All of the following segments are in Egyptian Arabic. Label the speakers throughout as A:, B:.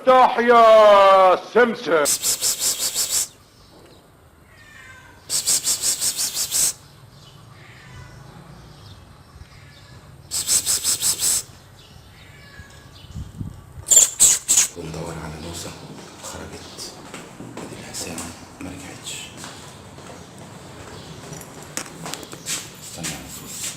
A: المفتاح يا سمسم.
B: وندور على نوسة، خرجت ادي لها ساعة ما رجعتش. استنى يا نصوص.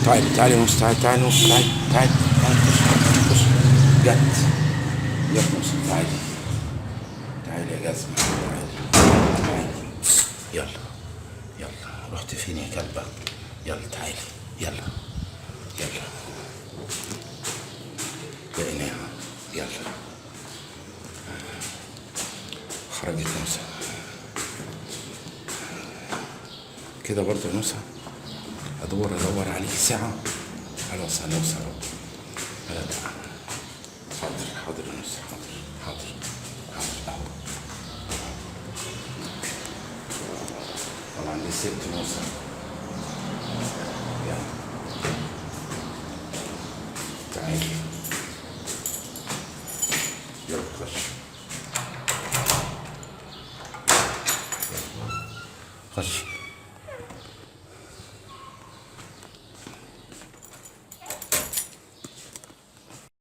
B: تعالي تعالي نص، تعالي تعالي نص، تعالي تعالي تعالي، خش خش. جت جت نص، تعالي تعالي يا جزمة، تعالي تعالي، يلا يلا. رحت فين يا كلبة؟ يلا تعالي، يلا يلا، لقيناها. يلا خرجت نوسة كده برضه يا نوسة. ادور ادور عليك ساعة. خلاص هنوصل اهو. لا لا، حاضر حاضر يا نوسة، حاضر حاضر حاضر اهو. طبعا دي ست نوسة.